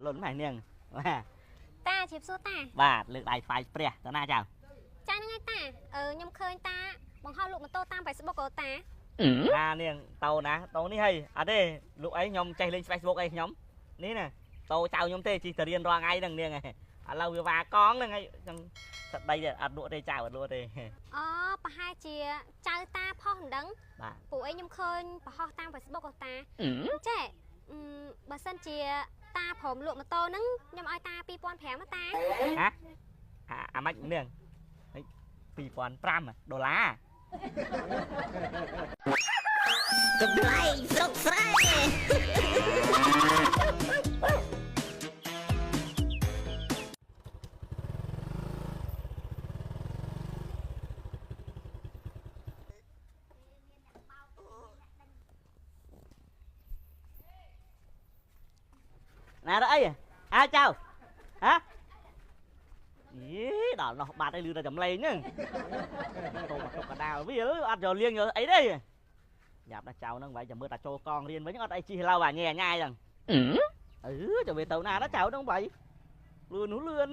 លុនម៉ែនាងបាទ តាជៀបសួរតា បាទលើកដៃថ្វាយព្រះតាណាចៅ ចាហ្នឹងហើយតាអឺខ្ញុំឃើញតាបង្ហោះលក់ម៉ូតូតាម Facebook អូតា ណានាងតោណាតោនេះហីអត់ទេលក់អីខ្ញុំចេះលេង Facebook អីខ្ញុំនេះណាតោចៅខ្ញុំទេជិះទៅរៀនរាល់ថ្ងៃហ្នឹងនាងឥឡូវវាវ៉ាកង់ហ្នឹងហើយចឹងស្ដីអត់លក់ទេចៅអត់លក់ទេ អូប្រហែលជាចៅតាផុសមិនដឹង បាទ ពួកអីខ្ញុំឃើញបង្ហោះតាម Facebook អូតាចេះបើសិនជាតាព្រមលក់ម៉ូតូហ្នឹងខ្ញុំឲ្យតា2500តា ហ៎អាម៉េចនាង2500ដុល្លារ កំឡៃស្រុកស្រែ ណារអីអាចៅហ៎យីដល់នោះបាត់ហើយលឺតែចម្លែងហ្នឹងទៅមកទុកកដាលវាអត់យកលៀងយកអីទេយ៉ាប់ដល់ចៅហ្នឹងវាយចាំមើលតែចូលកងរៀនវិញអត់អីជិះឡើយអាញ៉ែញ៉ាយហ្នឹងអឺចាំវាទៅណាដល់ចៅហ្នឹងវាយលឿននោះលឿន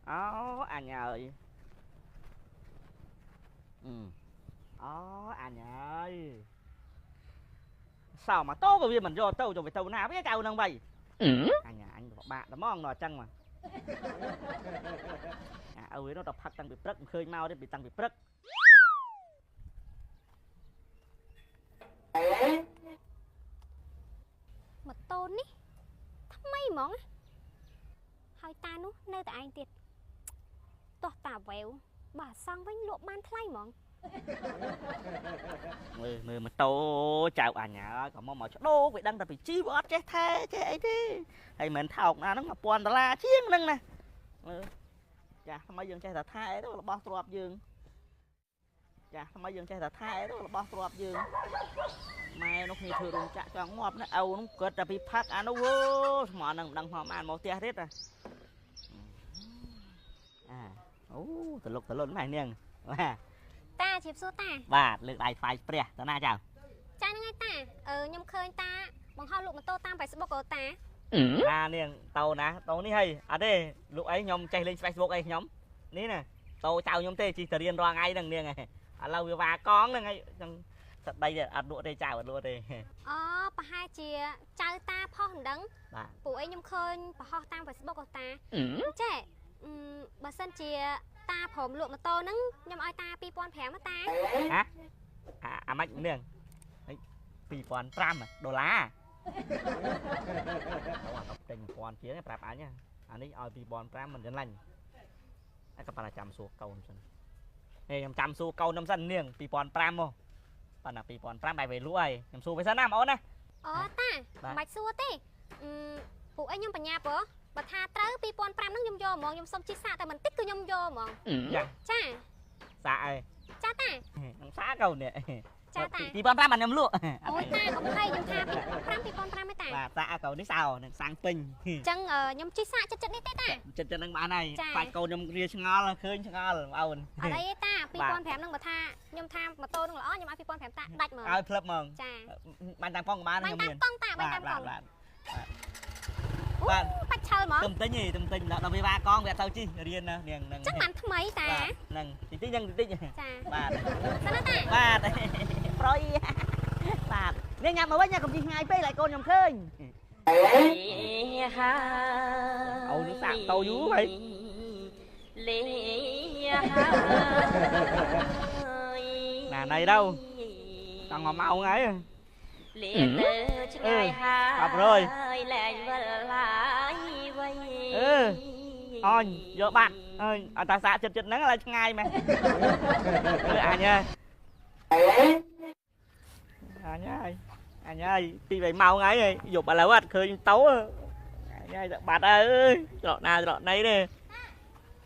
អូអញអើយអូអញអើយសោម៉ូតូក៏វាមិនយកទៅចូលទៅណាវាចៅហ្នឹងវាយអញអញពិបាកតែហ្មងដល់អញ្ចឹងមកអាឪនោះទៅផឹកតាំងពីព្រឹកមិនឃើញមកទេពីតាំងពីព្រឹក ម៉ូតូនេះថ្មីហ្មងហើយតានោះនៅតែឯងទៀតទោះតាវែវបើសង់វិញលក់បានថ្លៃហ្មង មើលមើលម៉ូតូចៅអញហើយក៏មកមកឆ្ដូវាដឹងតែពីជីវាអត់ចេះថែចេះអីទេហើយមិនថោកណាហ្នឹង1000ដុល្លារជាងហ្នឹងណាមើលចាស់ថ្មីយើងចេះតែថែទៅរបស់ទ្រព្យយើងចាស់ថ្មីយើងចេះតែថែទៅរបស់ទ្រព្យយើងម៉ែនោះគ្នាធ្វើរោងចក្រចង់ងាប់ណាឪនោះគិតតែពីផឹកអានោះអូស្មងនឹងមិនដឹងមកបានមកផ្ទះទៀតអាអូតលុកតលុនម៉ែនាងបាទ តាជៀបសួរតា បាទលើកដៃថ្វាយព្រះតាណាចៅ ចាហ្នឹងហើយតាអឺខ្ញុំឃើញតាបង្ហោះលក់ម៉ូតូតាម Facebook អូតា ណានាងតោណាតោនេះហីអត់ទេលក់អីខ្ញុំចេះលេង Facebook អីខ្ញុំនេះណាតោចៅខ្ញុំទេជិះទៅរៀនរាល់ថ្ងៃហ្នឹងនាងឥឡូវវាវ៉ាកង់ហ្នឹងហើយចឹងស្ដីអត់លក់ទេចៅអត់លក់ទេ អូប្រហែលជាចៅតាផុសមិនដឹង បាទ ពួកអីខ្ញុំឃើញបង្ហោះតាម Facebook អូតាចេះបើសិនជាតាព្រមលក់ម៉ូតូហ្នឹងខ្ញុំឲ្យតា2500តា ហ៎អាម៉េចនាង2500ដុល្លារអត់ទិញ1000ជាងប្រាប់អញអានេះឲ្យ2500មិនចំណេញតែក៏ប៉ុន្តែចាំសួរកូនសិននេះខ្ញុំចាំសួរកូនខ្ញុំសិននាង2500មកប៉ុន្តែ2500បែរវាលក់ហើយខ្ញុំសួរវាសិនណាបងអូនណា អូតាមិនបាច់សួរទេពួកអីខ្ញុំបញ្ញាព្រោះបើថាត្រូវ2500ហ្នឹងខ្ញុំយកហ្មងខ្ញុំសុំជិះសាកតែបន្តិចគឺខ្ញុំយកហ្មងចាសាកអីចាតានឹងសាកកូននេះ ចាតា 2500បានខ្ញុំលក់ អូតាកុំភ័យខ្ញុំថា25 2500ទេតា បាទសាកកូននេះសោនឹងសាំងពេញ អញ្ចឹងខ្ញុំជិះសាកចិត្តចិត្តនេះទេតា ចិត្តចិត្តហ្នឹងបានហើយបាច់កូនខ្ញុំរាឆ្ងល់ឃើញឆ្ងល់បងអូន អត់អីទេតា2500ហ្នឹងបើថាខ្ញុំថាម៉ូតូហ្នឹងល្អខ្ញុំឲ្យ2500តាដាច់ហ្មង ឲ្យផ្លឹបហ្មង ចា បាញ់តាមកង់បានខ្ញុំ មានបាញ់តាមកង់តាបាញ់តាមកង់ បាទបាទបាច់ឆើហ្មង ទំទិញទេទំទិញដល់វាវ៉ាកង់វាអត់ទៅជិះរៀនណានាងហ្នឹង ចឹងបានថ្មីតា ហ្នឹងតិចតិចហ្នឹងតិច ចា បាទ សិនណាតា បាទប្រយបាទនាងញ៉ាំមកវិញកុំជិះងាយពេកឲ្យកូនខ្ញុំឃើញអូនសាកតោយូរហើយ លេណាណៃđâuចង់មកម៉ោងហើយ លាទៅឆ្ងាយហើយលែងវិលឡាយវៃ អឺអញយកបាត់អើយអត់តាសាកចិត្តចិត្តហ្នឹងឡើយឆ្ងាយមែនអឺអញអើយអញអើយអញអើយពី3ម៉ោងហើយយប់ឥឡូវអត់ឃើញតោអញអើយបាត់ហើយអើយច្រកណាច្រកណីទេ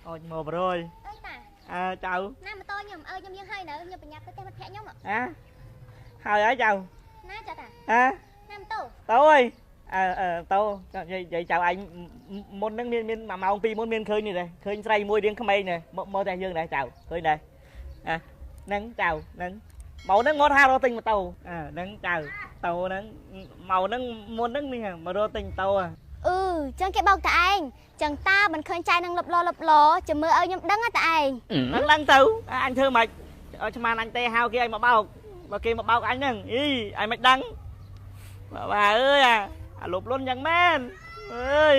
អញមកប្រយ អើយតា អើចៅ ណាម៉ូតូខ្ញុំអើយខ្ញុំយើងហើយនៅខ្ញុំប្រញាប់ទៅផ្ទះមិត្តភក្តិខ្ញុំ ហ៎ហើយហើយចៅ ណាចាតា ហ៎ ណាម៉ូតូ តោអើយអឺអឺតោនិយាយចៅឯងមុនហ្នឹងមានមាន1ម៉ោង2មុនមានឃើញនេះដែរឃើញស្រីមួយរៀងក្មេងដែរមកមកតែយើងដែរចៅឃើញដែរអាហ្នឹងចៅហ្នឹងមកហ្នឹងមកថារកទិញម៉ូតូអើហ្នឹងចៅតោហ្នឹងមកហ្នឹងមុនហ្នឹងនេះមករកទិញម៉ូតូ អឺចឹងគេបោកតែឯងចឹងតាមិនឃើញចៃនឹងលបលលបលចាំមើលឲ្យខ្ញុំដឹងតែឯង ដឹងទៅអញធ្វើម៉េចឲ្យឆ្មាអញទេហៅគេឲ្យមកបោកបើគេមកបោកអញហ្នឹងអីអញមិនដឹងបាទអើយអាលុបលុនយ៉ាងមែនអើយ